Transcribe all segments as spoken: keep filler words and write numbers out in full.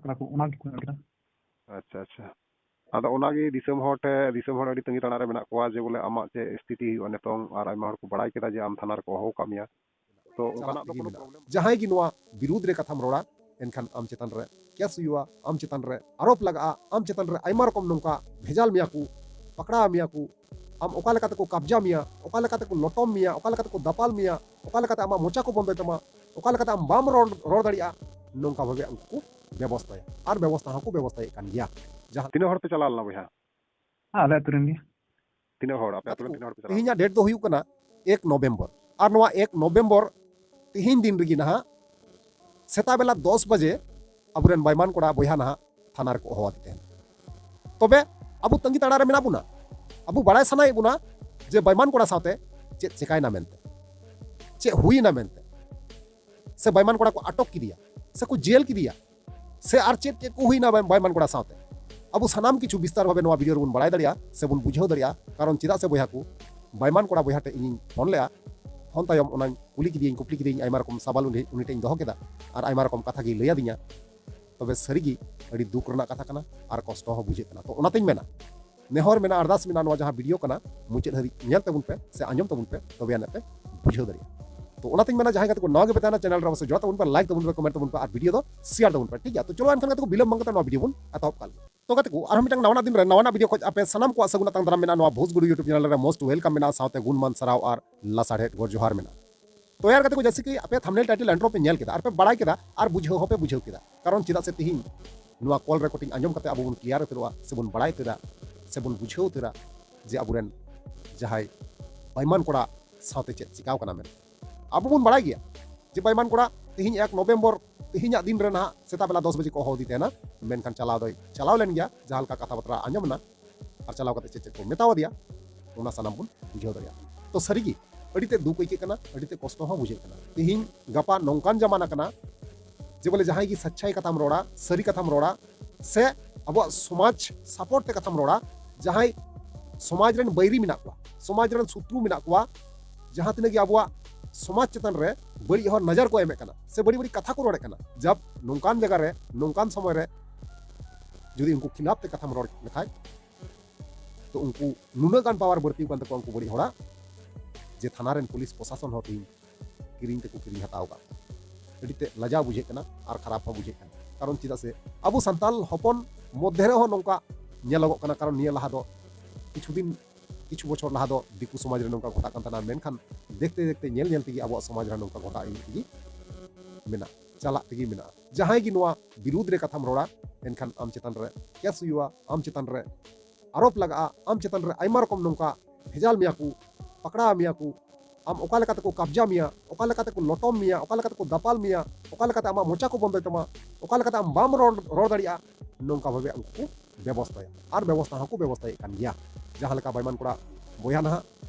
ᱠᱟᱱᱟ ᱠᱚ, ᱚᱱᱟ ᱜᱮᱠᱚ ᱢᱮᱱ ᱠᱮᱫᱟ᱾ ᱟᱪᱪᱷᱟ, ᱟᱪᱪᱷᱟ᱾ ᱟᱫᱚ ᱚᱱᱟᱜᱮ ᱫᱤᱥᱚᱢ ᱦᱚᱲ ᱴᱷᱮᱱ, ᱫᱤᱥᱚᱢ ᱦᱚᱲ ᱟᱹᱰᱤ ᱛᱟᱺᱜᱤ ᱛᱟᱲᱟᱜ ᱨᱮ ᱢᱮᱱᱟᱜ ᱠᱚᱣᱟ ᱡᱮ ᱵᱚᱞᱮ ᱟᱢᱟᱜ ᱪᱮᱫ ᱥᱛᱷᱤᱛᱤ ᱦᱩᱭᱩᱜᱼᱟ ᱱᱤᱛᱚᱝ, ᱟᱨ ᱟᱭᱢᱟ ᱦᱚᱲ ᱠᱚ ᱵᱟᱲᱟᱭ ᱠᱮᱫᱟ ᱡᱮ ᱟᱢ ᱛᱷᱟᱱᱟ ᱨᱮᱠᱚ ᱦᱚᱦᱚ ᱟᱠᱟᱫ ᱢᱮᱭᱟ᱾ ᱛᱚ ᱚᱱᱠᱟᱱᱟᱜ ᱫᱚ ᱠᱳᱱᱳ problem ᱡᱟᱦᱟᱸᱭ ᱜᱮ ᱱᱚᱣᱟ ᱵᱤᱨᱩᱫᱽ ᱨᱮ ᱠᱟᱛᱷᱟᱢ ᱨᱚᱲᱟ, ᱮᱱᱠᱷᱟᱱ ᱟᱢ ᱪᱮᱛᱟᱱ ᱨᱮ ᱠᱮᱥ ᱦᱩᱭᱩᱜᱼᱟ, ᱟᱢ ᱪᱮᱛᱟᱱ ᱨᱮ ᱟᱨᱳᱯ ᱞᱟᱜᱟᱜᱼᱟ, ᱟᱢ ᱪᱮᱛᱟᱱ ᱨᱮ ᱟᱭᱢᱟ ᱨᱚᱠᱚᱢ ᱱᱚᱝᱠᱟ ᱵᱷᱮᱡᱟᱞ ᱢᱮᱭᱟ ᱠᱚ, ᱯᱟᱠᱲᱟᱣ ᱢᱮᱭᱟ ᱠᱚ, ᱟᱢ ᱚᱠᱟ ᱞᱮᱠᱟ ᱛᱮᱠᱚ ᱠᱟᱵᱽᱡᱟ ᱢᱮᱭᱟ, ᱚᱠᱟ ᱞᱮᱠᱟ ᱛᱮᱠᱚ ᱞᱚᱴᱚᱢ ᱢᱮᱭᱟ, ᱚᱠᱟ ᱞᱮᱠᱟ ᱛᱮᱠᱚ ᱫᱟᱯᱟᱞ ᱢᱮᱭᱟ, ᱚᱠᱟ ᱞᱮᱠᱟᱛᱮ ᱟᱢᱟᱜ ᱢᱚᱪᱟ ᱠᱚ ᱵᱚᱱᱫᱚᱭ ᱛᱟᱢᱟ, ᱚᱠᱟ ᱞᱮᱠᱟᱛᱮ ᱟᱢ ᱵᱟᱢ ᱨᱚᱲ, ᱨᱚᱲ ᱫᱟᱲᱮᱭᱟᱜᱼᱟ, ᱱᱚᱝᱠᱟ ᱵᱷᱟᱵᱮ ᱩᱱᱠᱩ ᱠᱚ ᱵᱮᱵᱚᱥᱛᱷᱟᱭᱟ ᱟᱨ ᱵᱮᱵᱚᱥᱛᱷᱟ ᱦᱚᱸᱠᱚ ᱵᱮᱵᱚᱥᱛᱷᱟᱭᱮᱫ ᱠᱟᱱ ᱜᱮᱭᱟ᱾ ᱡᱟᱦᱟᱸ ᱛᱤᱱᱟᱹᱜ ᱦᱚᱲ ᱯᱮ ᱪᱟᱞᱟᱣ ᱞᱮᱱᱟ ᱵᱚᱭᱦᱟ? ᱟᱞᱮ ᱟᱹᱛᱩ ᱨᱮᱱ ᱜᱮ᱾ ᱛᱤᱱᱟᱹᱜ ᱦᱚᱲ ᱟᱯᱮ ᱟᱹᱛᱩ ᱨᱮᱱ, ᱛᱤᱱᱟᱹᱜ ᱦᱚᱲ ᱯᱮ ᱪᱟᱞᱟᱣ ᱞᱮᱱᱟ? ᱛᱮᱦᱮᱧᱟᱜ date ᱫᱚ ᱦᱩᱭᱩᱜ ᱠᱟᱱᱟ ᱮᱠ ᱱᱚᱵᱷᱮᱢᱵᱚᱨ, ᱟᱨ ᱱᱚᱣᱟ ᱮᱠ ᱱᱚᱵᱷᱮᱢᱵᱚᱨ ᱛᱮᱦᱮᱧ ᱫᱤᱱ ᱨᱮᱜᱮ ᱱᱟᱦᱟᱜ ᱥᱮᱛᱟᱜ ᱵᱮᱞᱟ ᱫᱚᱥ ᱵᱟᱡᱮ ᱟᱵᱚᱨᱮᱱ ᱵᱟᱭᱢᱟᱱ ᱠᱚᱲᱟ ᱵᱚᱭᱦᱟ ᱱᱟᱦᱟᱜ ᱛᱷᱟᱱᱟ ᱨᱮᱠᱚ ᱦᱚᱦᱚ ᱟᱫᱮ ᱛᱟᱦᱮᱱ᱾ ᱛᱚᱵᱮ ᱟᱵᱚ ᱛᱟᱺᱜᱤ ᱛᱟᱲᱟ ᱨᱮ ᱢᱮᱱᱟᱜ ᱵᱚᱱᱟ, ᱟᱵᱚ ᱵᱟᱲᱟᱭ ᱥᱟᱱᱟᱭᱮᱫ ᱵᱚᱱᱟ ᱡᱮ ᱵᱟᱭᱢᱟᱱ ᱠᱚᱲᱟ ᱥᱟᱶᱛᱮ ᱪᱮᱫ ᱪᱮᱠᱟᱭᱮᱱᱟ ᱢᱮᱱᱛᱮ, ᱪᱮᱫ ᱦᱩᱭᱮᱱᱟ ᱢᱮᱱᱛᱮ, ᱥᱮ ᱵᱟᱭᱢᱟᱱ ᱠᱚᱲᱟ ᱠᱚ ᱟᱴᱚᱠ ᱠᱮᱫᱮᱭᱟ, ᱥᱮ ᱠᱚ ᱡᱮᱞ ᱠᱮᱫᱮᱭᱟ, ᱥᱮ ᱟᱨ ᱪᱮᱫ ᱪᱮᱫ ᱠᱚ ᱦᱩᱭᱱᱟ ᱵᱟᱭ-, ᱵᱟᱭᱢᱟᱱ ᱠᱚᱲᱟ ᱥᱟᱶᱛᱮ᱾ ᱟᱵᱚ ᱥᱟᱱᱟᱢ ᱠᱤᱪᱷᱩ ᱵᱤᱥᱛᱟᱨ ᱵᱷᱟᱵᱮ ᱱᱚᱣᱟ video ᱨᱮᱵᱚᱱ ᱵᱟᱲᱟᱭ ᱫᱟᱲᱮᱭᱟᱜᱼᱟ ᱥᱮᱵᱚᱱ ᱵᱩᱡᱷᱟᱹᱣ ᱫᱟᱲᱮᱭᱟᱜᱼᱟ᱾ ᱠᱟᱨᱚᱱ ᱪᱮᱫᱟᱜ ᱥᱮ ᱵᱚᱭᱦᱟ ᱠᱚ, ᱵᱟᱭᱢᱟᱱ ᱠᱚᱲᱟ ᱵᱚᱭᱦᱟ ᱴᱷᱮᱱ ᱤᱧᱤᱧ ᱯᱷᱳᱱ ᱞᱮᱜᱼᱟ, ᱯᱷᱳᱱ ᱛᱟᱭᱚᱢ ᱚᱱᱟᱧ ᱠᱩᱞᱤ ᱠᱮᱫᱮᱭᱟᱹᱧ, ᱠᱩᱯᱞᱤ ᱠᱮᱫᱮᱭᱟᱹᱧ, ᱟᱭᱢᱟ ᱨᱚᱠᱚᱢ ᱥᱟᱵᱟᱞ ᱩᱱᱤ, ᱩᱱᱤ ᱴᱷᱮᱱ ᱤᱧ ᱫᱚᱦᱚ ᱠᱮᱫᱟ ᱟᱨ ᱟᱭᱢᱟ ᱨᱚᱠᱚᱢ ᱠᱟᱛᱷᱟ ᱜᱮᱭ ᱞᱟᱹᱭ ᱟᱹᱫᱤᱧᱟ᱾ ᱛᱚᱵᱮ ᱥᱟᱹᱨᱤᱜᱮ ᱟᱹᱰᱤ ᱫᱩᱠ ᱨᱮᱱᱟᱜ ᱠᱟᱛᱷᱟ ᱠᱟᱱᱟ ᱟᱨ ᱠᱚᱥᱴᱚ ᱦᱚᱸ ᱵᱩᱡᱷᱟᱹᱜ ᱠᱟᱱᱟ᱾ ᱛᱚ ᱚᱱᱟᱛᱤᱧ ᱢᱮᱱᱟ, ᱱᱮᱦᱚᱨ ᱢᱮᱱᱟᱜᱼᱟ, ᱟᱨᱫᱟᱥ ᱢᱮᱱᱟᱜᱼᱟ, ᱱᱚᱣᱟ ᱡᱟᱦᱟᱸ video ᱠᱟᱱᱟ ᱢᱩᱪᱟᱹᱫ ᱦᱟᱹᱨᱤᱡ ᱧᱮᱞ ᱛᱟᱵᱚᱱ ᱯᱮ ᱥᱮ ᱟᱸᱡᱚᱢ ᱛᱟᱵᱚᱱ ᱯᱮ, ᱛᱚᱵᱮ ᱟᱹᱱᱤᱡ ᱯᱮ ᱵᱩᱡᱷᱟᱹᱣ ᱫᱟᱲᱮᱭᱟᱜᱼᱟ᱾ ᱛᱚ ᱚᱱᱟᱛᱤᱧ ᱢᱮᱱᱟ, ᱡᱟᱦᱟᱸᱭ ᱜᱟᱛᱮ ᱠᱚ ᱱᱟᱣᱟ ᱜᱮ ᱯᱮ ᱛᱟᱦᱮᱱᱟ channel ᱨᱮ, ᱚᱵᱚᱥᱥᱳᱭ join ᱛᱟᱵᱚᱱ ᱯᱮ, like ᱛᱟᱵᱚᱱ ᱯᱮ, comment ᱛᱟᱵᱚᱱ ᱯᱮ ᱟᱨ video ᱫᱚ share ᱛᱟᱵᱚᱱ ᱯᱮ, ᱴᱷᱤᱠ ᱜᱮᱭᱟ? ᱛᱚ ᱪᱚᱞᱚ ᱮᱱᱠᱷᱟᱱ ᱜᱟᱛᱮ ᱠᱚ, ᱵᱤᱞᱚᱢ ᱵᱟᱝ ᱠᱟᱛᱮ ᱱᱚᱣᱟ video ᱵᱚᱱ ᱮᱛᱚᱦᱚᱵ ᱠᱟᱜ ᱞᱮᱜᱮ᱾ ᱛᱚ ᱜᱟᱛᱮ ᱠᱚ, ᱟᱨᱦᱚᱸ ᱢᱤᱫᱴᱟᱝ ᱱᱟᱣᱟᱱᱟᱜ ᱫᱤᱱ ᱨᱮ ᱱᱟᱣᱟᱱᱟᱜ video ᱠᱷᱚᱱ ᱟᱯᱮ ᱥᱟᱱᱟᱢ ᱠᱚ ᱟᱥᱟᱹᱜᱩᱱ ᱟᱛᱟᱝ ᱫᱟᱨᱟᱢ ᱢᱮᱱᱟᱜᱼᱟ ᱱᱚᱣᱟ ᱵᱷᱳᱡᱽ ᱜᱩᱰᱩ YouTube channel ᱨᱮ᱾ Most welcome ᱢᱮᱱᱟᱜᱼᱟ, ᱥᱟᱶᱛᱮ ᱜᱩᱱᱢᱟᱱ ᱥᱟᱨᱦᱟᱣ ᱟᱨ ᱞᱟᱥᱟᱲᱦᱮᱫ ᱜᱚᱰ ᱡᱚᱦᱟᱨ ᱢᱮᱱᱟᱜᱼᱟ᱾ ᱛᱚ ᱭᱟᱨ ᱜᱟᱛᱮ ᱠᱚ, ᱡᱮᱭᱥᱮ ᱠᱤ ᱟᱯᱮ thumbnail title intro ᱯᱮ ᱧᱮᱞ ᱠᱮᱫᱟ ᱟᱨ ᱯᱮ ᱵᱟᱲᱟᱭ ᱠᱮᱫᱟ ᱟᱨ ᱵᱩᱡᱷᱟᱹᱣ ᱦᱚᱸᱯᱮ ᱵᱩᱡᱷᱟᱹᱣ ᱠᱮᱫᱟ, ᱠᱟᱨᱚᱱ ᱪᱮᱫᱟᱜ ᱥᱮ ᱛᱤᱦᱤᱧ ᱱᱚᱣᱟ call recording ᱟᱸᱡᱚᱢ ᱠᱟᱛᱮ ᱟᱵᱚ ᱵᱚᱱ clear ᱩᱛᱟᱹᱨᱚᱜᱼᱟ ᱥᱮᱵᱚᱱ ᱵᱟᱲᱟᱭ ᱩᱛᱟᱹᱨᱟ ᱥᱮᱵᱚᱱ ᱵᱩᱡᱷᱟᱹᱣ ᱩᱛᱟᱹᱨᱟ ᱡᱮ ᱟᱵᱚᱨᱮᱱ ᱡᱟᱦᱟᱸᱭ ᱵᱟᱭᱢᱟᱱ ᱠᱚᱲᱟ ᱥᱟᱶᱛᱮ ᱪᱮᱫ ᱪᱤᱠᱟᱣ ᱠᱟᱱᱟ ᱢᱮᱱᱛᱮ᱾ ᱟᱵᱚ ᱵᱚᱱ ᱵᱟᱲᱟᱭ ᱜᱮᱭᱟ ᱡᱮ ᱵᱟᱭᱢᱟᱱ ᱠᱚᱲᱟ ᱛᱤᱦᱤᱧ ᱮᱠ ᱱᱚᱵᱷᱮᱢᱵᱚᱨ, ᱛᱤᱦᱤᱧᱟᱜ ᱫᱤᱱ ᱨᱮ ᱱᱟᱦᱟᱜ ᱥᱮᱛᱟᱜ ᱵᱮᱞᱟ ᱫᱚᱥ ᱵᱟᱡᱮ ᱠᱚ ᱦᱚᱦᱚ ᱟᱫᱮ ᱛᱟᱦᱮᱱᱟ, ᱢᱮᱱᱠᱷᱟᱱ ᱪᱟᱞᱟᱣ ᱫᱚᱭ ᱪᱟᱞᱟᱣ ᱞᱮᱱ ᱜᱮᱭᱟ, ᱡᱟᱦᱟᱸ ᱞᱮᱠᱟ ᱠᱟᱛᱷᱟ ᱵᱟᱛᱨᱟ ᱟᱸᱡᱚᱢ ᱮᱱᱟ᱾ ᱟᱨ ᱪᱟᱞᱟᱣ ᱠᱟᱛᱮ ᱪᱮᱫ ᱪᱮᱫ ᱠᱚ ᱢᱮᱛᱟᱣ ᱟᱫᱮᱭᱟ, ᱚᱱᱟ ᱥᱟᱱᱟᱢ ᱵᱚᱱ ᱵᱩᱡᱷᱟᱹᱣ ᱫᱟᱲᱮᱭᱟᱜᱼᱟ᱾ ᱛᱚ ᱥᱟᱹᱨᱤᱜᱮ ᱟᱹᱰᱤ ᱛᱮᱫ ᱫᱩᱠ ᱟᱹᱭᱠᱟᱹᱜ ᱠᱟᱱᱟ, ᱟᱹᱰᱤ ᱛᱮᱫ ᱠᱚᱥᱴᱚ ᱦᱚᱸ ᱵᱩᱡᱷᱟᱹᱜ ᱠᱟᱱᱟ᱾ ᱛᱤᱦᱤᱧ ᱜᱟᱯᱟ ᱱᱚᱝᱠᱟᱱ ᱡᱟᱢᱟᱱᱟ ᱠᱟᱱᱟ ᱡᱮ ᱵᱚᱞᱮ ᱡᱟᱦᱟᱸᱭ ᱜᱮ ᱥᱟᱪᱪᱟᱭ ᱠᱟᱛᱷᱟᱢ ᱨᱚᱲᱟ, ᱥᱟᱹᱨᱤ ᱠᱟᱛᱷᱟᱢ ᱨᱚᱲᱟ, ᱥᱮ ᱟᱵᱚᱣᱟᱜ ᱥᱚᱢᱟᱡᱽ support ᱛᱮ ᱠᱟᱛᱷᱟᱢ ᱨᱚᱲᱟ, ᱡᱟᱦᱟᱸᱭ ᱥᱚᱢᱟᱡᱽ ᱨᱮᱱ ᱵᱟᱹᱭᱨᱤ ᱢᱮᱱᱟᱜ ᱠᱚᱣᱟ, ᱥᱚᱢᱟᱡᱽ ᱨᱮᱱ ᱥᱩᱛᱨᱩ ᱢᱮᱱᱟᱜ ᱠᱚᱣᱟ, ᱡᱟᱦᱟᱸ ᱛᱤᱱᱟᱹᱜ ᱜᱮ ᱟᱵᱚᱣᱟᱜ ᱥᱚᱢᱟᱡᱽ ᱪᱮᱛᱟᱱ ᱨᱮ ᱵᱟᱹᱲᱤᱡ ᱦᱚᱨ ᱱᱟᱡᱟᱨ ᱠᱚ ᱮᱢᱮᱫ ᱠᱟᱱᱟ ᱥᱮ ᱵᱟᱹᱲᱤᱡ ᱵᱟᱹᱲᱤᱡ ᱠᱟᱛᱷᱟ ᱠᱚ ᱨᱚᱲᱮᱫ ᱠᱟᱱᱟ᱾ ᱡᱟᱵ ᱱᱚᱝᱠᱟᱱ ᱡᱟᱭᱜᱟ ᱨᱮ, ᱱᱚᱝᱠᱟᱱ ᱥᱚᱢᱚᱭ ᱨᱮ ᱡᱩᱫᱤ ᱩᱱᱠᱩ ᱠᱷᱤᱞᱟᱯ ᱛᱮ ᱠᱟᱛᱷᱟᱢ ᱨᱚᱲ ᱞᱮᱠᱷᱟᱡ, ᱛᱚ ᱩᱱᱠᱩ ᱱᱩᱱᱟᱹᱜ ᱜᱟᱱ ᱯᱟᱣᱟᱨ ᱵᱟᱹᱲᱛᱤ ᱟᱠᱟᱱ ᱛᱟᱠᱚᱣᱟ ᱩᱱᱠᱩ ᱵᱟᱹᱲᱤᱡ ᱦᱚᱲᱟᱜ, ᱡᱮ ᱛᱷᱟᱱᱟ ᱨᱮᱱ ᱯᱩᱞᱤᱥ ᱯᱨᱚᱥᱟᱥᱚᱱ ᱦᱚᱸ ᱛᱮᱦᱮᱧ ᱠᱤᱨᱤᱧ ᱛᱮᱠᱚ ᱠᱤᱨᱤᱧ ᱦᱟᱛᱟᱣ ᱟᱠᱟᱫ ᱠᱚᱣᱟ᱾ ᱟᱹᱰᱤ ᱛᱮ ᱞᱟᱡᱟᱣ ᱵᱩᱡᱷᱟᱹᱜ ᱠᱟᱱᱟ ᱟᱨ ᱠᱷᱟᱨᱟᱯ ᱦᱚᱸ ᱵᱩᱡᱷᱟᱹᱜ ᱠᱟᱱᱟ᱾ ᱠᱟᱨᱚᱱ ᱪᱮᱫᱟᱜ ᱥᱮ ᱟᱵᱚ ᱥᱟᱱᱛᱟᱞ ᱦᱚᱯᱚᱱ ᱢᱚᱫᱽᱫᱷᱮ ᱨᱮᱦᱚᱸ ᱱᱚᱝᱠᱟ ᱧᱮᱞᱚᱜᱚᱜ ᱠᱟᱱᱟ᱾ ᱠᱟᱨᱚᱱ ᱱᱤᱭᱟᱹ ᱞᱟᱦᱟ ᱫᱚ ᱠᱤᱪᱷᱩ ᱫᱤᱱ, ᱠᱤᱪᱷᱩ ᱵᱚᱪᱷᱚᱨ ᱞᱟᱦᱟ ᱫᱚ ᱫᱤᱠᱩ ᱥᱚᱢᱟᱡᱽ ᱨᱮ ᱱᱚᱝᱠᱟ ᱜᱷᱚᱴᱟᱜ ᱠᱟᱱ ᱛᱟᱦᱮᱱᱟ, ᱢᱮᱱᱠᱷᱟᱱ ᱫᱮᱠᱷᱛᱮ ᱫᱮᱠᱷᱛᱮ, ᱧᱮᱞ ᱧᱮᱞ ᱛᱮᱜᱮ ᱟᱵᱚᱣᱟᱜ ᱥᱚᱢᱟᱡᱽ ᱨᱮᱦᱚᱸ ᱱᱚᱝᱠᱟ ᱜᱷᱚᱴᱟᱜ ᱤᱫᱤ ᱛᱮᱜᱮ ᱢᱮᱱᱟᱜ, ᱪᱟᱞᱟᱜ ᱛᱮᱜᱮ ᱢᱮᱱᱟᱜᱼᱟ᱾ ᱡᱟᱦᱟᱸᱭ ᱜᱮ ᱱᱚᱣᱟ ᱵᱤᱨᱩᱫᱽ ᱨᱮ ᱠᱟᱛᱷᱟᱢ ᱨᱚᱲᱟ, ᱮᱱᱠᱷᱟᱱ ᱟᱢ ᱪᱮᱛᱟᱱ ᱨᱮ ᱠᱮᱥ ᱦᱩᱭᱩᱜᱼᱟ, ᱟᱢ ᱪᱮᱛᱟᱱ ᱨᱮ ᱟᱨᱳᱯ ᱞᱟᱜᱟᱜᱼᱟ, ᱟᱢ ᱪᱮᱛᱟᱱ ᱨᱮ ᱟᱭᱢᱟ ᱨᱚᱠᱚᱢ ᱱᱚᱝᱠᱟ ᱵᱷᱮᱡᱟᱞ ᱢᱮᱭᱟ ᱠᱚ, ᱯᱟᱠᱲᱟᱣ ᱢᱮᱭᱟ ᱠᱚ, ᱟᱢ ᱚᱠᱟ ᱞᱮᱠᱟ ᱛᱮᱠᱚ ᱠᱟᱵᱽᱡᱟ ᱢᱮᱭᱟ, ᱚᱠᱟ ᱞᱮᱠᱟ ᱛᱮᱠᱚ ᱞᱚᱴᱚᱢ ᱢᱮᱭᱟ, ᱚᱠᱟ ᱞᱮᱠᱟ ᱛᱮᱠᱚ ᱫᱟᱯᱟᱞ ᱢᱮᱭᱟ, ᱚᱠᱟ ᱞᱮᱠᱟᱛᱮ ᱟᱢᱟᱜ ᱢᱚᱪᱟ ᱠᱚ ᱵᱚᱱᱫᱚᱭ ᱛᱟᱢᱟ, ᱚᱠᱟ ᱞᱮᱠᱟᱛᱮ ᱟᱢ ᱵᱟᱢ ᱨᱚᱲ, ᱨᱚᱲ ᱫᱟᱲᱮᱭᱟᱜᱼᱟ, ᱱᱚᱝᱠᱟ ᱵᱷᱟᱵᱮ ᱩᱱᱠᱩ ᱠᱚ ᱵᱮᱵᱚᱥᱛᱷᱟᱭᱟ᱾ ᱟᱨ ᱵᱮᱵᱚᱥᱛᱷᱟ ᱦᱚᱸᱠᱚ ᱵᱮᱵᱚᱥᱛᱷᱟᱭᱮᱫ ᱠᱟᱱ ᱜᱮᱭᱟ᱾ ᱡᱟᱦᱟᱸ ᱞᱮᱠᱟ ᱵᱟᱭᱢᱟᱱ ᱠᱚᱲᱟ ᱵᱚᱭᱦᱟ ᱱᱟᱦᱟᱜ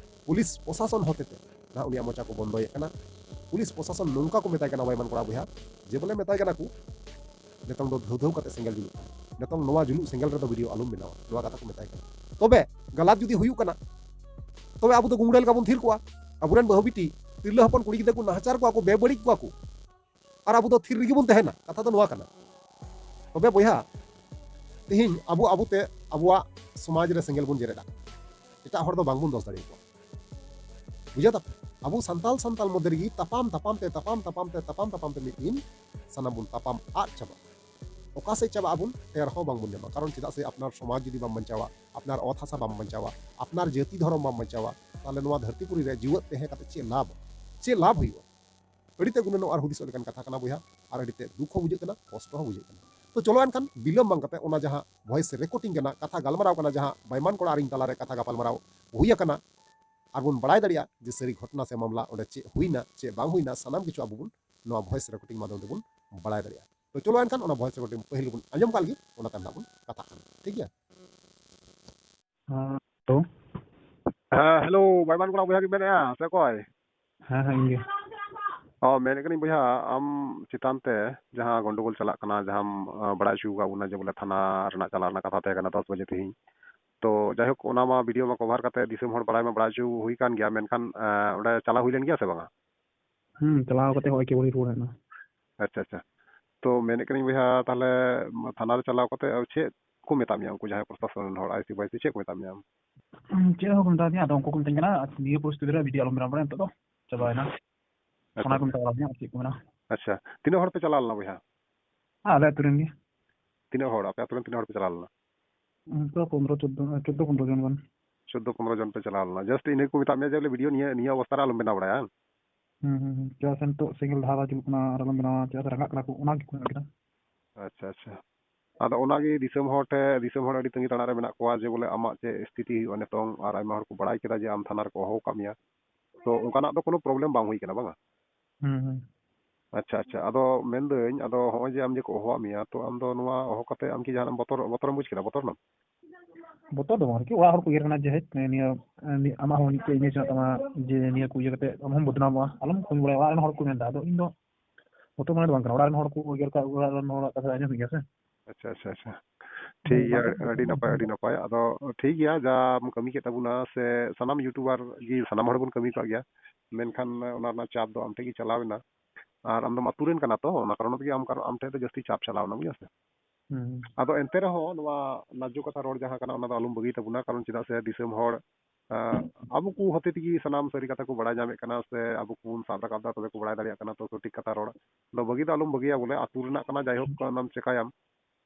ᱯᱩᱞᱤᱥ ᱯᱨᱚᱥᱟᱥᱚᱱ ᱦᱚᱛᱮᱛᱮ ᱱᱟᱦᱟᱜ ᱩᱱᱤᱭᱟᱜ ᱢᱚᱪᱟ ᱠᱚ ᱵᱚᱱᱫᱚᱭᱮᱫ ᱠᱟᱱᱟ᱾ ᱯᱩᱞᱤᱥ ᱯᱨᱚᱥᱟᱥᱚᱱ ᱱᱚᱝᱠᱟ ᱠᱚ ᱢᱮᱛᱟᱭ ᱠᱟᱱᱟ ᱵᱟᱭᱢᱟᱱ ᱠᱚᱲᱟ ᱵᱚᱭᱦᱟ, ᱡᱮ ᱵᱚᱞᱮ ᱢᱮᱛᱟᱭ ᱠᱟᱱᱟ ᱠᱚ, "ᱱᱤᱛᱚᱝ ᱫᱚ ᱫᱷᱟᱹᱣ ᱫᱷᱟᱹᱣ ᱠᱟᱛᱮ ᱥᱮᱸᱜᱮᱞ ᱡᱩᱞᱩᱜ ᱠᱟᱱᱟ, ᱱᱤᱛᱚᱝ ᱱᱚᱣᱟ ᱡᱩᱞᱩᱜ ᱥᱮᱸᱜᱮᱞ ᱨᱮᱫᱚ ᱵᱷᱤᱰᱤᱭᱳ ᱟᱞᱚᱢ ᱵᱮᱱᱟᱣᱟ", ᱱᱚᱣᱟ ᱠᱟᱛᱷᱟ ᱠᱚ ᱢᱮᱛᱟᱭ ᱠᱟᱱᱟ᱾ ᱛᱚᱵᱮ ᱜᱟᱞᱟᱛ ᱡᱩᱫᱤ ᱦᱩᱭᱩᱜ ᱠᱟᱱᱟ, ᱛᱚᱵᱮ ᱟᱵᱚ ᱫᱚ ᱜᱩᱝᱲᱟᱹ ᱞᱮᱠᱟ ᱵᱚᱱ ᱛᱷᱤᱨ ᱠᱚᱜᱼᱟ᱾ ᱟᱵᱚᱨᱮᱱ ᱵᱟᱹᱦᱩ ᱵᱤᱴᱤ, ᱛᱤᱨᱞᱟᱹ ᱦᱚᱯᱚᱱ, ᱠᱩᱲᱤ ᱜᱤᱫᱽᱨᱟᱹ ᱠᱚ ᱱᱟᱦᱟᱪᱟᱨ ᱠᱚᱣᱟ ᱠᱚ, ᱵᱮᱵᱟᱹᱲᱤᱡ ᱠᱚᱣᱟ ᱠᱚ, ᱟᱨ ᱟᱵᱚ ᱫᱚ ᱛᱷᱤᱨ ᱨᱮᱜᱮ ᱵᱚᱱ ᱛᱟᱦᱮᱱᱟ᱾ ᱠᱟᱛᱷᱟ ᱫᱚ ᱱᱚᱣᱟ ᱠᱟᱱᱟ᱾ ᱛᱚᱵᱮ ᱵᱚᱭᱦᱟ, ᱛᱮᱦᱮᱧ ᱟᱵᱚ ᱟᱵᱚᱛᱮ ᱟᱵᱚᱣᱟᱜ ᱥᱚᱢᱟᱡᱽ ᱨᱮ ᱥᱮᱸᱜᱮᱞ ᱵᱚᱱ ᱡᱮᱨᱮᱫᱟ᱾ ᱮᱴᱟᱜ ᱦᱚᱲ ᱫᱚ ᱵᱟᱝᱵᱚᱱ ᱫᱚᱥ ᱫᱟᱲᱮᱭᱟᱠᱚᱣᱟ᱾ ᱵᱩᱡᱷᱟᱹᱣ ᱫᱟᱯᱮ? ᱟᱵᱚ ᱥᱟᱱᱛᱟᱞ ᱥᱟᱱᱛᱟᱞ ᱢᱚᱫᱽᱫᱷᱮ ᱨᱮᱜᱮ ᱛᱟᱯᱟᱢ ᱛᱟᱯᱟᱢ ᱛᱮ, ᱛᱟᱯᱟᱢ ᱛᱟᱯᱟᱢ ᱛᱮ, ᱛᱟᱯᱟᱢ ᱛᱟᱯᱟᱢ ᱛᱮ ᱢᱤᱫ ᱫᱤᱱ ᱥᱟᱱᱟᱢ ᱵᱚᱱ ᱛᱟᱯᱟᱢ ᱟᱫ ᱪᱟᱵᱟᱜᱼᱟ᱾ ᱚᱠᱟ ᱥᱮᱫ ᱪᱟᱵᱟᱜ ᱟᱵᱚᱱ, ᱴᱷᱮᱨ ᱦᱚᱸ ᱵᱟᱝᱵᱚᱱ ᱧᱟᱢᱟ᱾ ᱠᱟᱨᱚᱱ ᱪᱮᱫᱟᱜ ᱥᱮ ᱟᱯᱱᱟᱨ ᱥᱚᱢᱟᱡᱽ ᱡᱩᱫᱤ ᱵᱟᱢ ᱵᱟᱧᱪᱟᱣᱟ, ᱟᱯᱱᱟᱨ ᱚᱛ ᱦᱟᱥᱟ ᱵᱟᱢ ᱵᱟᱧᱪᱟᱣᱟ, ᱟᱯᱱᱟᱨ ᱡᱟᱹᱛᱤ ᱫᱷᱚᱨᱚᱢ ᱵᱟᱢ ᱵᱟᱧᱪᱟᱣᱟ, ᱛᱟᱦᱞᱮ ᱱᱚᱣᱟ ᱫᱷᱟᱹᱨᱛᱤ ᱯᱩᱨᱤ ᱨᱮ ᱡᱤᱣᱮᱫ ᱛᱟᱦᱮᱸ ᱠᱟᱛᱮ ᱪᱮᱫ ᱞᱟᱵᱷ? ᱪᱮᱫ ᱞᱟᱵᱷ ᱦᱩᱭᱩᱜᱼᱟ? ᱟᱹᱰᱤ ᱛᱮ ᱜᱩᱱᱟᱹᱱᱚᱜ ᱟᱨ ᱦᱩᱫᱤᱥᱚᱜ ᱞᱮᱠᱟᱱ ᱠᱟᱛᱷᱟ ᱠᱟᱱᱟ ᱵᱚᱭᱦᱟ, ᱟᱨ ᱟᱹᱰᱤ ᱛᱮ ᱫᱩᱠ ᱦᱚᱸ ᱵᱩᱡᱷᱟᱹᱜ ᱠᱟᱱᱟ, ᱠᱚᱥᱴᱚ ᱦᱚᱸ ᱵᱩᱡᱷᱟᱹᱜ ᱠᱟᱱᱟ᱾ ᱛᱚ ᱪᱚᱞᱚ ᱮᱱᱠᱷᱟᱱ ᱵᱤᱞᱚᱢ ᱵᱟᱝ ᱠᱟᱛᱮ ᱚᱱᱟ ᱡᱟᱦᱟᱸ voice recording ᱠᱟᱱᱟ, ᱠᱟᱛᱷᱟ ᱜᱟᱞᱢᱟᱨᱟᱣ ᱠᱟᱱᱟ, ᱡᱟᱦᱟᱸ ᱵᱟᱭᱢᱟᱱ ᱠᱚᱲᱟ ᱟᱨ ᱤᱧ ᱛᱟᱞᱟᱨᱮ ᱠᱟᱛᱷᱟ ᱜᱟᱯᱟᱞᱢᱟᱨᱟᱣ ᱦᱩᱭ ᱟᱠᱟᱱᱟ, ᱟᱨ ᱵᱚᱱ ᱵᱟᱲᱟᱭ ᱫᱟᱲᱮᱭᱟᱜᱼᱟ ᱡᱮ ᱥᱟᱹᱨᱤ ᱜᱷᱚᱴᱚᱱᱟ ᱥᱮ ᱢᱟᱢᱞᱟ ᱚᱸᱰᱮ ᱪᱮᱫ ᱦᱩᱭᱱᱟ, ᱪᱮᱫ ᱵᱟᱝ ᱦᱩᱭᱱᱟ, ᱥᱟᱱᱟᱢ ᱠᱤᱪᱷᱩ ᱟᱵᱚ ᱵᱚᱱ ᱱᱚᱣᱟ voice recording ᱢᱟᱫᱽᱫᱷᱚᱢ ᱛᱮᱵᱚᱱ ᱵᱟᱲᱟᱭ ᱫᱟᱲᱮᱭᱟᱜᱼᱟ᱾ ᱛᱚ ᱪᱚᱞᱚ ᱮᱱᱠᱷᱟᱱ ᱚᱱᱟ voice recording ᱯᱟᱹᱦᱤᱞ ᱵᱚᱱ ᱟᱸᱡᱚᱢ ᱠᱟᱜ ᱞᱮᱜᱮ, ᱚᱱᱟ ᱛᱟᱭᱚᱢ ᱱᱟᱜ ᱵᱚᱱ ᱠᱟᱛᱷᱟᱜ ᱠᱟᱱᱟ᱾ ᱴᱷᱤᱠ ᱜᱮᱭᱟ? ᱦᱮᱸ, ᱦᱮᱞᱳ᱾ ᱦᱮᱸ, ᱦᱮᱞᱳ, ᱵᱟᱭᱢᱟᱱ ᱠᱚᱲᱟ ᱵᱚᱭᱦᱟ ᱜᱮ ᱢᱮᱱᱮᱫᱼᱟ ᱥᱮ ᱚᱠᱚᱭ? ᱦᱮᱸ, ᱦᱮᱸ, ᱤᱧ ᱜᱮ᱾ ᱚ, ᱢᱮᱱᱮᱫ ᱠᱟᱹᱱᱟᱹᱧ ᱵᱚᱭᱦᱟ, ᱟᱢ ᱪᱮᱛᱟᱱ ᱛᱮ ᱡᱟᱦᱟᱸ ᱜᱚᱱᱰᱚᱜᱳᱞ ᱪᱟᱞᱟᱜ ᱠᱟᱱᱟ, ᱡᱟᱦᱟᱸᱢ, ᱟ, ᱵᱟᱲᱟᱭ ᱦᱚᱪᱚ ᱟᱠᱟᱫ ᱵᱚᱱᱟ ᱡᱮ ᱵᱚᱞᱮ ᱛᱷᱟᱱᱟ ᱨᱮᱱᱟᱜ ᱪᱟᱞᱟᱣ ᱨᱮᱱᱟᱜ ᱠᱟᱛᱷᱟ ᱛᱟᱦᱮᱸ ᱠᱟᱱᱟ ᱫᱚᱥ ᱵᱟᱡᱮ ᱛᱮᱦᱮᱧ᱾ ᱛᱚ, ᱡᱟᱭᱦᱳᱠ, ᱚᱱᱟ ᱢᱟ ᱵᱷᱤᱰᱤᱭᱳ ᱢᱟ ᱠᱚᱵᱷᱟᱨ ᱠᱟᱛᱮ ᱫᱤᱥᱚᱢ ᱦᱚᱲ ᱵᱟᱲᱟᱭ ᱢᱟ ᱵᱟᱲᱟᱭ ᱦᱚᱪᱚ ᱦᱩᱭ ᱠᱟᱱ ᱜᱮᱭᱟ, ᱢᱮᱱᱠᱷᱟᱱ, ᱟ, ᱚᱸᱰᱮ ᱪᱟᱞᱟᱣ ᱦᱩᱭ ᱞᱮᱱ ᱜᱮᱭᱟ ᱥᱮ ᱵᱟᱝᱟ? ᱦᱩᱸ, ᱪᱟᱞᱟᱣ ᱠᱟᱛᱮ ᱦᱚᱸᱜᱼᱚᱭ ᱠᱮᱵᱚᱞᱤᱧ ᱨᱩᱣᱟᱹᱲ ᱦᱮᱡ ᱮᱱᱟ᱾ ᱟᱪᱪᱷᱟ, ᱟᱪᱪᱷᱟ᱾ ᱛᱚ ᱢᱮᱱᱮᱫ ᱠᱟᱹᱱᱟᱹᱧ ᱵᱚᱭᱦᱟ, ᱛᱟᱦᱞᱮ ᱛᱷᱟᱱᱟ ᱨᱮ ᱪᱟᱞᱟᱣ ᱠᱟᱛᱮ ᱪᱮᱫ ᱠᱚ ᱢᱮᱛᱟᱜ ᱢᱮᱭᱟ ᱩᱱᱠᱩ ᱡᱟᱦᱟᱸᱭ ᱯᱨᱚᱥᱟᱥᱚᱱ ᱨᱮᱱ ᱦᱚᱲ, ᱟᱭ ᱥᱤ ᱵᱟᱭ ᱥᱤ, ᱪᱮᱫ ᱠᱚ ᱢᱮᱛᱟᱜ ᱢᱮᱭᱟ? ᱪᱮᱫ ᱦᱚᱸ ᱵᱟᱠᱚ ᱢᱮᱛᱟ ᱫᱤᱧᱟ, ᱟᱫᱚ ᱩᱱᱠᱩ ᱠᱚ ᱢᱮᱛᱟᱹᱧ ᱠᱟᱱᱟ, "ᱱᱤᱭᱟᱹ ᱯᱚᱨᱤᱥᱛᱷᱤᱛᱤ ᱨᱮ ᱵᱷᱤᱰᱤᱭᱳ ᱟᱞᱚᱢ ᱵᱮᱱᱟᱣ ᱵᱟᱲᱟᱭᱟ, ᱱᱤᱛᱚᱜ ᱫᱚ ᱪᱟᱵᱟᱭᱮᱱᱟ᱾" ᱟᱪᱪᱷᱟ᱾ ᱚᱱᱟ ᱠᱚ ᱢᱮᱛᱟ ᱵᱟᱲᱟ ᱫᱤᱧᱟ, ᱟᱨ ᱪᱮᱫ ᱠᱚ ᱢᱮᱱᱟ᱾ ᱟᱪᱪᱷᱟ, ᱛᱤᱱᱟᱹᱜ ᱦᱚᱲ ᱯᱮ ᱪᱟᱞᱟᱣ ᱞᱮᱱᱟ ᱵᱚᱭᱦᱟ? ᱟᱞᱮ ᱟᱹᱛᱩ ᱨᱮᱱ ᱜᱮ᱾ ᱛᱤᱱᱟᱹᱜ ᱦᱚᱲ, ᱟᱯᱮ ᱟᱹᱛᱩ ᱨᱮᱱ ᱛᱤᱱᱟᱹᱜ ᱦᱚᱲ ᱯᱮ ᱪᱟᱞᱟᱣ ᱞᱮᱱᱟ? ᱚᱱᱠᱟ ᱯᱚᱱᱫᱽᱨᱚ, ᱪᱳᱫᱽᱫᱳ, ᱪᱳᱫᱽᱫᱳ ᱯᱚᱱᱫᱽᱨᱚ ᱡᱚᱱ ᱜᱟᱱ᱾ ᱪᱳᱫᱽᱫᱳ ᱯᱚᱱᱫᱽᱨᱚ ᱡᱚᱱ ᱯᱮ ᱪᱟᱞᱟᱣ ᱞᱮᱱᱟ, just ᱤᱱᱟᱹ ᱠᱚ ᱢᱮᱛᱟᱜ ᱢᱮᱭᱟ ᱡᱮ ᱵᱚᱞᱮ ᱵᱷᱤᱰᱤᱭᱳ ᱱᱤᱭᱟᱹ, ᱱᱤᱭᱟᱹ ᱚᱵᱚᱥᱛᱟ ᱨᱮ ᱟᱞᱚᱢ ᱵᱮᱱᱟᱣ ᱵᱟᱲᱟᱭᱟ, ᱦᱟᱝ? ᱦᱩᱸ, ᱦᱩᱸ, ᱦᱩᱸ᱾ ᱪᱮᱫᱟᱜ ᱥᱮ ᱱᱤᱛᱚᱜ ᱥᱮᱸᱜᱮᱞ ᱫᱷᱟᱨᱟ ᱪᱟᱹᱞᱩᱜ ᱠᱟᱱᱟ, ᱟᱨ ᱟᱞᱚᱢ ᱵᱮᱱᱟᱣᱟ, ᱪᱮᱫᱟᱜ ᱥᱮ ᱨᱟᱸᱜᱟᱜ ᱠᱟᱱᱟ ᱠᱚ, ᱚᱱᱟ ᱜᱮᱠᱚ ᱢᱮᱱ ᱠᱮᱫᱟ᱾ ᱟᱪᱪᱷᱟ, ᱟᱪᱪᱷᱟ᱾ ᱟᱫᱚ ᱚᱱᱟᱜᱮ ᱫᱤᱥᱚᱢ ᱦᱚᱲ ᱴᱷᱮᱱ, ᱫᱤᱥᱚᱢ ᱦᱚᱲ ᱟᱹᱰᱤ ᱛᱟᱺᱜᱤ ᱛᱟᱲᱟᱜ ᱨᱮ ᱢᱮᱱᱟᱜ ᱠᱚᱣᱟ ᱡᱮ ᱵᱚᱞᱮ ᱟᱢᱟᱜ ᱪᱮᱫ ᱥᱛᱷᱤᱛᱤ ᱦᱩᱭᱩᱜᱼᱟ ᱱᱤᱛᱚᱝ, ᱟᱨ ᱟᱭᱢᱟ ᱦᱚᱲ ᱠᱚ ᱵᱟᱲᱟᱭ ᱠᱮᱫᱟ ᱡᱮ ᱟᱢ ᱛᱷᱟᱱᱟ ᱨᱮᱠᱚ ᱦᱚᱦᱚ ᱟᱠᱟᱫ ᱢᱮᱭᱟ᱾ ᱛᱚ ᱚᱱᱠᱟᱱᱟᱜ ᱫᱚ ᱠᱳᱱᱳ problem ᱵᱟᱝ ᱦᱩᱭ ᱠᱟᱱᱟ, ᱵᱟᱝᱟ? ᱦᱩᱸ, ᱦᱩᱸ᱾ ᱟᱪᱪᱷᱟ, ᱟᱪᱪᱷᱟ᱾ ᱟᱫᱚ ᱢᱮᱱᱫᱟᱹᱧ, ᱟᱫᱚ ᱦᱚᱸᱜᱼᱚᱭ ᱡᱮ ᱟᱢ ᱡᱮ ᱠᱚ ᱦᱚᱦᱚᱣᱟᱜ ᱢᱮᱭᱟ, ᱛᱚ ᱟᱢ ᱫᱚ ᱱᱚᱣᱟ ᱦᱚᱦᱚ ᱠᱟᱛᱮ ᱟᱢ ᱠᱤ ᱡᱟᱦᱟᱱᱟᱜ ᱵᱚᱛᱚᱨ, ᱵᱚᱛᱚᱨᱮᱢ ᱵᱩᱡᱽ ᱠᱮᱫᱟ? ᱵᱵᱚᱛᱚᱨ ᱮᱱᱟᱢ? ᱵᱚᱛᱚᱨ ᱫᱚ ᱵᱟᱝ, ᱟᱨᱠᱤ ᱚᱲᱟᱜ ᱦᱚᱲ ᱠᱚ ᱩᱭᱦᱟᱹᱨ ᱠᱟᱱᱟ ᱡᱮ, "ᱦᱮᱡ, ᱱᱤᱭᱟᱹ, ᱱᱤᱭᱟᱹ ᱟᱢᱟᱜ ᱦᱚᱸ ᱢᱤᱫᱴᱮᱡ image ᱢᱮᱱᱟᱜ ᱛᱟᱢᱟ ᱡᱮ ᱱᱤᱭᱟᱹ ᱠᱚ ᱤᱭᱟᱹ ᱠᱟᱛᱮ ᱟᱢ ᱦᱚᱸᱢ ᱵᱚᱫᱱᱟᱢᱚᱜᱼᱟ, ᱟᱞᱚᱢ ᱠᱟᱹᱢᱤ ᱵᱟᱲᱟᱭᱟ", ᱚᱲᱟᱜ ᱨᱮᱱ ᱦᱚᱲ ᱠᱚ ᱢᱮᱱᱫᱟ᱾ ᱟᱫᱚ ᱤᱧ ᱫᱚ ᱵᱚᱛᱚᱨ ᱢᱚᱱᱮ ᱫᱚ ᱵᱟᱝ ᱠᱟᱱᱟ, ᱚᱲᱟᱜ ᱨᱮᱱ ᱦᱚᱲ ᱠᱚ ᱩᱭᱦᱟᱹᱨ ᱠᱟᱜ, ᱚᱲᱟᱜ ᱨᱮᱱ ᱦᱚᱲᱟᱜ ᱠᱟᱛᱷᱟ ᱟᱸᱡᱚᱢ ᱦᱩᱭᱩᱜ ᱜᱮᱭᱟ ᱥᱮ᱾ ᱟᱪᱪᱷᱟ, ᱟᱪᱪᱷᱟ, ᱟᱪᱪᱷᱟ᱾ ᱦᱮᱸ, ᱴᱷᱤᱠ ᱜᱮᱭᱟ, ᱚᱱᱟ ᱠᱚ ᱟᱹᱰᱤ ᱵᱚᱛᱚᱨ ᱱᱟᱯᱟᱭ, ᱫᱚ ᱟᱹᱰᱤ ᱵᱟᱝ ᱱᱟᱯᱟᱭ᱾ ᱠᱟᱱᱟ᱾ ᱟᱫᱚ ᱴᱷᱤᱠ ᱜᱮᱭᱟ, ᱡᱟᱢ ᱠᱟᱹᱢᱤ ᱠᱮᱫ ᱛᱟᱵᱚᱱᱟ, ᱥᱮ ᱥᱟᱱᱟᱢ YouTuber ᱜᱮ, ᱥᱟᱱᱟᱢ ᱦᱚᱲ ᱵᱚᱱ ᱠᱟᱹᱢᱤ ᱠᱟᱜ ᱜᱮᱭᱟ, ᱢᱮᱱᱠᱷᱟᱱ ᱚᱱᱟ ᱨᱮᱱᱟᱜ ᱪᱟᱯ ᱫᱚ ᱟᱢ ᱴᱷᱮᱱ ᱜᱮ ᱪᱟᱞᱟᱣ ᱮᱱᱟ᱾ ᱟᱨ ᱟᱢ ᱫᱚᱢ ᱟᱹᱛᱩ ᱨᱮᱱ ᱠᱟᱱᱟ, ᱛᱚ ᱚᱱᱟ ᱠᱟᱨᱚᱱ ᱛᱮᱜᱮ ᱟᱢ, ᱟᱢ ᱴᱷᱮᱱ ᱫᱚ ᱡᱟᱹᱥᱛᱤ ᱪᱟᱯ ᱪᱟᱞᱟᱣ ᱮᱱᱟ, ᱵᱩᱡᱷᱟᱹᱣ ᱥᱮ᱾ ᱦᱩᱸ᱾ ᱟᱫᱚ ᱮᱱᱛᱮ ᱨᱮᱦᱚᱸ ᱱᱚᱣᱟ ᱱᱟᱡᱽᱡᱚ ᱠᱟᱛᱷᱟ ᱨᱚᱲ ᱡᱟᱦᱟᱸ ᱠᱟᱱᱟ, ᱚᱱᱟ ᱫᱚ ᱟᱞᱚᱢ ᱵᱟᱹᱜᱤ ᱛᱟᱵᱚᱱᱟ, ᱠᱟᱨᱚᱱ ᱪᱮᱫᱟᱜ ᱥᱮ ᱫᱤᱥᱚᱢ ᱦᱚᱲ, ᱟᱸ, ᱟᱵᱚ ᱠᱚ ᱦᱚᱛᱮ ᱛᱮᱜᱮ ᱥᱟᱱᱟᱢ ᱥᱟᱹᱨᱤ ᱠᱟᱛᱷᱟ ᱠᱚ ᱵᱟᱲᱟᱭ ᱧᱟᱢᱮᱫ ᱠᱟᱱᱟ, ᱥᱮ ᱟᱵᱚ ᱠᱚᱵᱚᱱ ᱥᱟᱵ ᱨᱟᱠᱟᱵ ᱮᱫᱟ, ᱛᱚᱵᱮ ᱠᱚ ᱵᱟᱲᱟᱭ ᱫᱟᱲᱮᱭᱟᱜ ᱠᱟᱱᱟ᱾ ᱛᱚ ᱥᱚᱴᱷᱤᱠ ᱠᱟᱛᱷᱟ ᱨᱚᱲ ᱫᱚ ᱵᱟᱹᱜᱤ ᱫᱚ ᱟᱞᱚᱢ ᱵᱟᱹᱜᱤᱭᱟ, ᱵᱚᱞᱮ ᱟᱹᱛᱩ ᱨᱮᱱᱟᱜ ᱠᱟᱱᱟ, ᱡᱟᱭᱦᱳᱠ, ᱚᱱᱟᱢ ᱪᱮᱠᱟᱭᱟᱢ,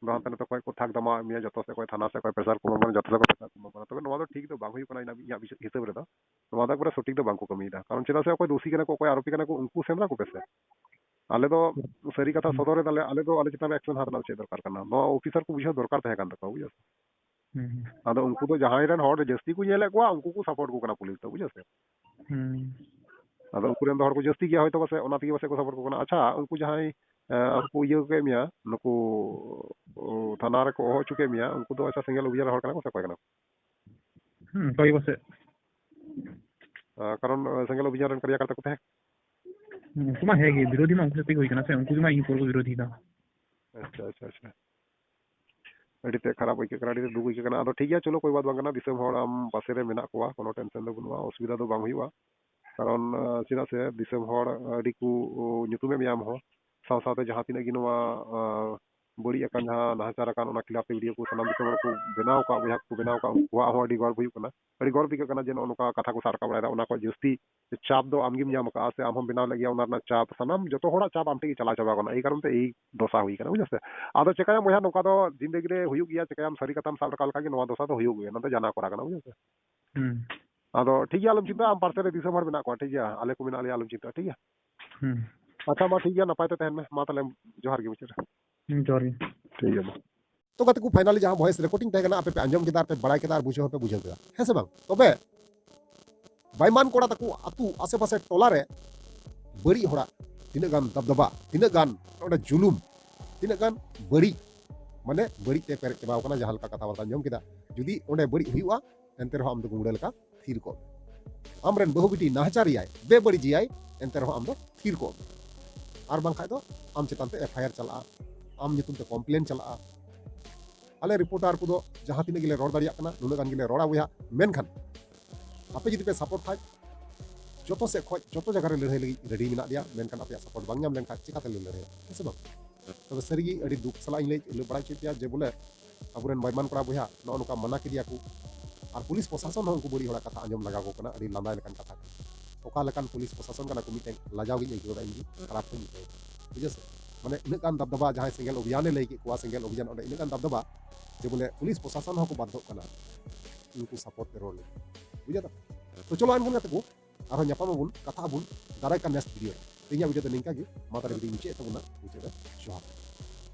ᱫᱚ ᱦᱟᱱᱛᱮ ᱱᱟᱛᱮ ᱠᱷᱚᱡ ᱠᱚ ᱛᱷᱟᱠ ᱫᱟᱢᱟᱣᱮᱫ ᱢᱮᱭᱟ, ᱡᱚᱛᱚ ᱥᱮᱫ ᱠᱷᱚᱡ ᱛᱷᱟᱱᱟ ᱥᱮᱫ ᱠᱷᱚᱡ pressure ᱠᱚ ᱮᱢᱟᱢ ᱠᱟᱱᱟ, ᱡᱚᱛᱚ ᱥᱮᱫ ᱠᱷᱚᱡ pressure ᱠᱚ ᱮᱢᱟᱢ ᱠᱟᱱᱟ, ᱛᱚᱵᱮ ᱱᱚᱣᱟ ᱫᱚ ᱴᱷᱤᱠ ᱫᱚ ᱵᱟᱝ ᱦᱩᱭᱩᱜ ᱠᱟᱱᱟ ᱤᱧᱟᱹᱜ ᱦᱤᱥᱟᱹᱵ ᱨᱮᱫᱚ᱾ ᱱᱚᱣᱟ ᱫᱚ ᱮᱠᱵᱟᱨᱮ ᱥᱚᱴᱷᱤᱠ ᱫᱚ ᱵᱟᱝ ᱠᱚ ᱠᱟᱹᱢᱤᱭᱮᱫᱟ, ᱠᱟᱨᱚᱱ ᱪᱮᱫᱟᱜ ᱥᱮ ᱚᱠᱚᱭ ᱫᱳᱥᱤ ᱠᱟᱱᱟ ᱠᱚ, ᱚᱠᱚᱭ ᱟᱨᱳᱯᱤ ᱠᱟᱱᱟ ᱠᱚ, ᱩᱱᱠᱩ ᱥᱮᱸᱫᱽᱨᱟ ᱠᱚᱯᱮ ᱥᱮ᱾ ᱟᱞᱮ ᱫᱚ ᱥᱟᱹᱨᱤ ᱠᱟᱛᱷᱟ ᱦᱩᱸ᱾ ᱥᱚᱫᱚᱨ ᱮᱫᱟᱞᱮ, ᱟᱞᱮ ᱫᱚ ᱟᱞᱮ ᱪᱮᱛᱟᱱ ᱨᱮ action ᱦᱟᱛᱟᱣ ᱨᱮᱱᱟᱜ ᱪᱮᱫ ᱫᱚᱨᱠᱟᱨ ᱠᱟᱱᱟ? ᱱᱚᱣᱟ officer ᱠᱚ ᱵᱩᱡᱷᱟᱹᱣ ᱫᱚᱨᱠᱟᱨ ᱛᱟᱦᱮᱸ ᱠᱟᱱ ᱛᱟᱠᱚᱣᱟ, ᱵᱩᱡᱷᱟᱹᱣ ᱥᱮ? ᱦᱩᱸ, ᱦᱩᱸ᱾ ᱟᱫᱚ ᱩᱱᱠᱩ ᱫᱚ ᱡᱟᱦᱟᱸᱭ ᱨᱮᱱ ᱦᱚᱲ ᱡᱟᱹᱥᱛᱤ ᱠᱚ ᱧᱮᱞᱮᱫ ᱠᱚᱣᱟ, ᱩᱱᱠᱩ ᱠᱚ support ᱠᱚ ᱠᱟᱱᱟ ᱯᱩᱞᱤᱥ ᱫᱚ, ᱵᱩᱡᱷᱟᱹᱣ ᱥᱮ? ᱦᱩᱸ᱾ ᱟᱫᱚ ᱩᱱᱠᱩ ᱨᱮᱱ ᱫᱚ ᱦᱚᱲ ᱠᱚ ᱡᱟᱹᱥᱛᱤ ᱜᱮᱭᱟ ᱦᱚᱭᱛᱳ ᱯᱟᱥᱮᱡ, ᱚᱱᱟ ᱛᱮᱜᱮ ᱯᱟᱥᱮᱡ ᱠᱚ support ᱠᱚ ᱠᱟᱱᱟ᱾ ᱟᱪᱪᱷᱟ, ᱩᱱᱠᱩ ᱡᱟᱦᱟᱸᱭ, ᱮ, ᱩᱱᱠᱩ ᱤᱭᱟᱹ ᱠᱮᱫ ᱢᱮᱭᱟ, ᱱᱩᱠᱩ, ᱚ, ᱛᱷᱟᱱᱟ ᱨᱮᱠᱚ ᱦᱚᱦᱚ ᱦᱚᱪᱚ ᱠᱮᱫ ᱢᱮᱭᱟ, ᱩᱱᱠᱩ ᱫᱚ ᱟᱪᱪᱷᱟ ᱥᱮᱸᱜᱮᱞ ᱚᱵᱷᱤᱡᱟᱱ ᱨᱮᱱ ᱦᱚᱲ ᱠᱟᱱᱟ ᱠᱚ ᱥᱮ ᱚᱠᱚᱭ ᱠᱟᱱᱟ ᱠᱚ? ᱦᱩᱸ, ᱚᱱᱠᱟ ᱜᱮ ᱯᱟᱥᱮᱡ᱾ ᱟ, ᱠᱟᱨᱚᱱ, ᱟ, ᱥᱮᱸᱜᱮᱞ ᱚᱵᱷᱤᱡᱟᱱ ᱨᱮᱱ ᱠᱟᱨᱭᱟᱠᱚᱨᱛᱟ ᱠᱚ ᱛᱟᱦᱮᱸ ᱦᱩᱸ, ᱩᱱᱠᱩ ᱢᱟ ᱦᱮᱸ ᱜᱮ, ᱵᱤᱨᱳᱫᱷᱤ ᱢᱟ ᱩᱱᱠᱩ ᱥᱟᱛᱮ ᱜᱮ ᱦᱩᱭ ᱠᱟᱱᱟ ᱥᱮ, ᱩᱱᱠᱩ ᱜᱮ ᱢᱟ ᱤᱧ ᱯᱩᱨᱟᱹ ᱠᱚ ᱵᱤᱨᱳᱫᱷᱤ ᱫᱟ᱾ ᱟᱪᱪᱷᱟ, ᱟᱪᱪᱷᱟ, ᱟᱪᱪᱷᱟ᱾ ᱟᱹᱰᱤ ᱛᱮᱫ ᱠᱷᱟᱨᱟᱯ ᱟᱹᱭᱠᱟᱹᱜ ᱠᱟᱱᱟ, ᱟᱹᱰᱤ ᱛᱮᱫ ᱫᱩᱠ ᱟᱹᱭᱠᱟᱹᱜ ᱠᱟᱱᱟ᱾ ᱟᱫᱚ ᱴᱷᱤᱠ ᱜᱮᱭᱟ, ᱪᱚᱞᱚ, ᱠᱳᱭ ᱵᱟᱛ ᱵᱟᱝ ᱠᱟᱱᱟ, ᱫᱤᱥᱚᱢ ᱦᱚᱲ ᱟᱢ ᱯᱟᱥᱮ ᱨᱮ ᱢᱮᱱᱟᱜ ᱠᱚᱣᱟ, ᱠᱳᱱᱳ tension ᱫᱚ ᱵᱟᱹᱱᱩᱜᱼᱟ, ᱚᱥᱩᱵᱤᱫᱷᱟ ᱫᱚ ᱵᱟᱝ ᱦᱩᱭᱩᱜᱼᱟ᱾ ᱠᱟᱨᱚᱱ ᱪᱮᱫᱟᱜ ᱥᱮ ᱫᱤᱥᱚᱢ ᱦᱚᱲ ᱟᱹᱰᱤ ᱠᱚ ᱧᱩᱛᱩᱢᱮᱫ ᱢᱮᱭᱟ ᱟᱢ ᱦᱚᱸ, ᱥᱟᱶ ᱥᱟᱶᱛᱮ ᱡᱟᱦᱟᱸ ᱛᱤᱱᱟᱹᱜ ᱜᱮ ᱱᱚᱣᱟ ᱵᱟᱹᱲᱤᱡ ᱟᱠᱟᱱ, ᱡᱟᱦᱟᱸ ᱱᱟᱦᱟᱪᱟᱨ ᱟᱠᱟᱱ, ᱚᱱᱟ ᱠᱷᱤᱞᱟᱯ ᱛᱮ ᱵᱷᱤᱰᱤᱭᱳ ᱠᱚ ᱥᱟᱱᱟᱢ ᱫᱤᱥᱚᱢ ᱦᱚᱲ ᱠᱚ ᱵᱮᱱᱟᱣ ᱟᱠᱟᱫ, ᱵᱚᱭᱦᱟ ᱠᱚ ᱵᱮᱱᱟᱣ ᱟᱠᱟᱫ, ᱩᱱᱠᱩᱣᱟᱜ ᱦᱚᱸ ᱟᱹᱰᱤ ᱜᱚᱨᱵ ᱦᱩᱭᱩᱜ ᱠᱟᱱᱟ, ᱟᱹᱰᱤ ᱜᱚᱨᱵ ᱟᱹᱭᱠᱟᱹᱜ ᱠᱟᱱᱟ ᱡᱮ ᱱᱚᱜᱼᱚ ᱱᱚᱝᱠᱟ ᱠᱟᱛᱷᱟ ᱠᱚ ᱥᱟᱵ ᱨᱟᱠᱟᱵ ᱵᱟᱲᱟᱭᱮᱫᱟ᱾ ᱚᱱᱟ ᱠᱷᱚᱱ ᱡᱟᱹᱥᱛᱤ ᱪᱟᱯ ᱫᱚ ᱟᱢᱜᱮᱢ ᱧᱟᱢ ᱟᱠᱟᱫᱼᱟ ᱥᱮ ᱟᱢ ᱦᱚᱸᱢ ᱵᱮᱱᱟᱣ ᱞᱮᱫ ᱜᱮᱭᱟ, ᱚᱱᱟ ᱨᱮᱱᱟᱜ ᱪᱟᱯ ᱥᱟᱱᱟᱢ ᱡᱚᱛᱚ ᱦᱚᱲᱟᱜ ᱪᱟᱯ ᱟᱢ ᱴᱷᱮᱱ ᱜᱮ ᱪᱟᱞᱟᱣ ᱪᱟᱵᱟ ᱟᱠᱟᱱᱟ᱾ ᱮᱭ ᱠᱟᱨᱚᱱ ᱛᱮ ᱮᱭ ᱫᱚᱥᱟ ᱦᱩᱭ ᱠᱟᱱᱟ, ᱵᱩᱡᱷᱟᱹᱣ ᱥᱮ᱾ ᱟᱫᱚ ᱪᱮᱠᱟᱭᱟᱢ ᱵᱚᱭᱦᱟ, ᱱᱚᱝᱠᱟ ᱫᱚ ᱡᱤᱱᱫᱮᱜᱤ ᱨᱮ ᱦᱩᱭᱩᱜ ᱜᱮᱭᱟ, ᱪᱮᱠᱟᱭᱟᱢ, ᱥᱟᱹᱨᱤ ᱠᱟᱛᱷᱟᱢ ᱥᱟᱵ ᱨᱟᱠᱟᱵ ᱞᱮᱠᱷᱟᱱ ᱜᱮ ᱱᱚᱣᱟ ᱫᱚᱥᱟ ᱫᱚ ᱦᱩᱭᱩᱜ ᱜᱮᱭᱟ, ᱱᱚᱣᱟ ᱫᱚ ᱡᱟᱱᱟᱣ ᱠᱚᱨᱟ ᱠᱟᱱᱟ, ᱵᱩᱡᱷᱟᱹᱣ ᱥᱮ᱾ ᱦᱩᱸ᱾ ᱟᱫᱚ ᱴᱷᱤᱠ ᱜᱮᱭᱟ, ᱟᱞᱚᱢ ᱪᱤᱱᱛᱟᱹᱜᱼᱟ, ᱟᱢ ᱯᱟᱥᱮ ᱨᱮ ᱫᱤᱥᱚᱢ ᱦᱚᱲ ᱢᱮᱱᱟᱜ ᱠᱚᱣᱟ, ᱴᱷᱤᱠ ᱜᱮᱭᱟ, ᱟᱞᱮ ᱠᱚ ᱢᱮᱱᱟᱜ ᱞᱮᱭᱟ, ᱟᱞᱚᱢ ᱪᱤᱱᱛᱟᱹᱜᱼᱟ, ᱴᱷᱤᱠ ᱜᱮᱭᱟ᱾ ᱦᱩᱸ᱾ ᱟᱪᱪᱷᱟ, ᱢᱟ ᱴᱷᱤᱠ ᱜᱮᱭᱟ, ᱱᱟᱯᱟᱭ ᱛᱮ ᱛᱟᱦᱮᱱ ᱢᱮ, ᱢᱟ ᱛᱟᱦᱞᱮ ᱡᱚᱦᱟᱨ ᱜᱮ ᱢᱩᱪᱟᱹᱫ ᱨᱮ᱾ ᱦᱩᱸ, ᱡᱚᱦᱟᱨ ᱜᱮ᱾ ᱴᱷᱤᱠ ᱜᱮᱭᱟ, ᱢᱟ᱾ ᱛᱚ ᱜᱟᱛᱮ ᱠᱚ, finally ᱡᱟᱦᱟᱸ voice recording ᱛᱟᱦᱮᱸ ᱠᱟᱱᱟ, ᱟᱯᱮ ᱯᱮ ᱟᱸᱡᱚᱢ ᱠᱮᱫᱟ ᱟᱨ ᱯᱮ ᱵᱟᱲᱟᱭ ᱠᱮᱫᱟ ᱟᱨ ᱵᱩᱡᱷᱟᱹᱣ ᱦᱚᱸᱯᱮ ᱵᱩᱡᱷᱟᱹᱣ ᱠᱮᱫᱟ, ᱦᱮᱸ ᱥᱮ ᱵᱟᱝ? ᱛᱚᱵᱮ ᱵᱟᱭᱢᱟᱱ ᱠᱚᱲᱟ ᱛᱟᱠᱚ ᱟᱹᱛᱩ ᱟᱥᱮ ᱯᱟᱥᱮ ᱴᱚᱞᱟ ᱨᱮ ᱵᱟᱹᱲᱤᱡ ᱦᱚᱲᱟᱜ ᱛᱤᱱᱟᱹᱜ ᱜᱟᱱ ᱫᱟᱵᱫᱟᱵᱟ, ᱛᱤᱱᱟᱹᱜ ᱜᱟᱱ ᱚᱸᱰᱮ ᱡᱩᱞᱩᱢ, ᱛᱤᱱᱟᱹᱜ ᱜᱟᱱ ᱵᱟᱹᱲᱤᱡ, ᱢᱟᱱᱮ ᱵᱟᱹᱲᱤᱡ ᱛᱮ ᱯᱮᱨᱮᱡ ᱪᱟᱵᱟᱣ ᱠᱟᱱᱟ, ᱡᱟᱦᱟᱸ ᱞᱮᱠᱟ ᱠᱟᱛᱷᱟ ᱵᱟᱨᱛᱟ ᱟᱸᱡᱚᱢ ᱠᱮᱫᱟ᱾ ᱡᱩᱫᱤ ᱚᱸᱰᱮ ᱵᱟᱹᱲᱤᱡ ᱦᱩᱭᱩᱜᱼᱟ, ᱮᱱᱛᱮ ᱨᱮᱦᱚᱸ ᱟᱢ ᱫᱚ ᱜᱩᱢᱲᱟᱹ ᱞᱮᱠᱟ ᱛᱷᱤᱨ ᱠᱚᱜ ᱢᱮ᱾ ᱟᱢ ᱨᱮᱱ ᱵᱟᱹᱦᱩ ᱵᱤᱴᱤ ᱱᱟᱦᱟᱪᱟᱨᱤᱭᱟᱭ, ᱵᱮᱵᱟᱹᱲᱤᱡᱤᱭᱟᱭ, ᱮᱱᱛᱮ ᱨᱮᱦᱚᱸ ᱟᱢ ᱫᱚ ᱛᱷᱤᱨ ᱠᱚᱜ ᱢᱮ᱾ ᱟᱨ ᱵᱟᱝᱠᱷᱟᱡ ᱫᱚ ᱟᱢ ᱪᱮᱛᱟᱱ ᱛᱮ FIR ᱪᱟᱞᱟᱜᱼᱟ, ᱟᱢ ᱧᱩᱛᱩᱢ ᱛᱮ complain ᱪᱟᱞᱟᱜᱼᱟ᱾ ᱟᱞᱮ reporter ᱠᱚᱫᱚ ᱡᱟᱦᱟᱸ ᱛᱤᱱᱟᱹᱜ ᱜᱮᱞᱮ ᱨᱚᱲ ᱫᱟᱲᱮᱭᱟᱜ ᱠᱟᱱᱟ, ᱱᱩᱱᱟᱹᱜ ᱜᱟᱱ ᱜᱮᱞᱮ ᱨᱚᱲᱟ ᱵᱚᱭᱦᱟ, ᱢᱮᱱᱠᱷᱟᱱ ᱟᱯᱮ ᱡᱩᱫᱤ ᱯᱮ support ᱠᱷᱟᱡ, ᱡᱚᱛᱚ ᱥᱮᱫ ᱠᱷᱚᱡ, ᱡᱚᱛᱚ ᱡᱟᱭᱜᱟ ᱨᱮ ᱞᱟᱹᱲᱦᱟᱹᱭ ᱞᱟᱹᱜᱤᱫ ready ᱢᱮᱱᱟᱜ ᱞᱮᱭᱟ, ᱢᱮᱱᱠᱷᱟᱱ ᱟᱯᱮᱭᱟᱜ support ᱵᱟᱝ ᱧᱟᱢ ᱞᱮᱱᱠᱷᱟᱡ ᱪᱤᱠᱟᱛᱮ ᱞᱮ ᱞᱟᱹᱲᱦᱟᱹᱭᱟ, ᱦᱮᱸ ᱥᱮ ᱵᱟᱝ? ᱛᱚᱵᱮ ᱥᱟᱹᱨᱤᱜᱮ ᱟᱹᱰᱤ ᱫᱩᱠ ᱥᱟᱞᱟᱜ ᱤᱧ ᱞᱟᱹᱭ, ᱞᱟᱹᱭ ᱵᱟᱲᱟ ᱦᱚᱪᱚᱭᱮᱫ ᱯᱮᱭᱟ ᱡᱮ ᱵᱚᱞᱮ ᱟᱵᱚᱨᱮᱱ ᱵᱟᱭᱢᱟᱱ ᱠᱚᱲᱟ ᱵᱚᱭᱦᱟ ᱱᱚᱜᱼᱚ ᱱᱚᱝᱠᱟ ᱢᱟᱱᱟ ᱠᱮᱫᱮᱭᱟ ᱠᱚ, ᱟᱨ ᱯᱩᱞᱤᱥ ᱯᱨᱚᱥᱟᱥᱚᱱ ᱦᱚᱸ ᱩᱱᱠᱩ ᱵᱟᱹᱲᱤᱡ ᱦᱚᱲᱟᱜ ᱠᱟᱛᱷᱟ ᱟᱸᱡᱚᱢ ᱞᱟᱜᱟᱣ ᱠᱚ ᱠᱟᱱᱟ, ᱟᱹᱰᱤ ᱞᱟᱸᱫᱟᱭ ᱞᱮᱠᱟᱱ ᱠᱟᱛᱷᱟ ᱠᱟᱱᱟ᱾ ᱚᱠᱟ ᱞᱮᱠᱟᱱ ᱯᱩᱞᱤᱥ ᱯᱨᱚᱥᱟᱥᱚᱱ ᱠᱟᱱᱟ ᱠᱚ, ᱢᱤᱫᱴᱮᱱ ᱞᱟᱡᱟᱣ ᱜᱤᱧ ᱟᱹᱭᱠᱟᱹᱣ ᱮᱫᱟ, ᱤᱧ ᱜᱮ ᱠᱷᱟᱨᱟᱯ ᱦᱚᱸᱧ ᱟᱹᱭᱠᱟᱹᱣ ᱮᱫᱟ, ᱵᱩᱡᱷᱟᱹᱣ ᱥᱮ? ᱢᱟᱱᱮ ᱤᱱᱟᱹᱜ ᱜᱟᱱ ᱫᱟᱵᱫᱟᱵᱟ, ᱡᱟᱦᱟᱸᱭ ᱥᱮᱸᱜᱮᱞ ᱚᱵᱷᱤᱭᱟᱱᱮ ᱞᱟᱹᱭ ᱠᱮᱫ ᱠᱚᱣᱟ, ᱥᱮᱸᱜᱮᱞ ᱚᱵᱷᱤᱭᱟᱱ ᱚᱸᱰᱮ ᱤᱱᱟᱹᱜ ᱜᱟᱱ ᱫᱟᱵᱫᱟᱵᱟ ᱡᱮ ᱵᱚᱞᱮ ᱯᱩᱞᱤᱥ ᱯᱨᱚᱥᱟᱥᱚᱱ ᱦᱚᱸᱠᱚ ᱵᱟᱫᱽᱫᱷᱚᱜ ᱠᱟᱱᱟ ᱩᱱᱠᱩ support ᱛᱮ ᱨᱚᱲ ᱞᱟᱹᱜᱤᱫ, ᱵᱩᱡᱷᱟᱹᱣ ᱫᱟ? ᱛᱚ ᱪᱚᱞᱚ ᱮᱱᱠᱷᱟᱱ ᱜᱟᱛᱮ ᱠᱚ, ᱟᱨᱦᱚᱸ ᱧᱟᱯᱟᱢ ᱟᱵᱚᱱ, ᱠᱟᱛᱷᱟᱜ ᱟᱵᱚᱱ ᱫᱟᱨᱟᱭ ᱠᱟᱱ next video ᱨᱮ᱾ ᱛᱮᱦᱮᱧᱟᱜ video ᱫᱚ ᱱᱤᱝᱠᱟ ᱜᱮ, ᱢᱟ ᱛᱟᱦᱞᱮ video ᱢᱩᱪᱟᱹᱫ ᱛᱟᱵᱚᱱᱟ, ᱢᱩᱪᱟᱹᱫ ᱨᱮ ᱡᱚᱦᱟᱨ᱾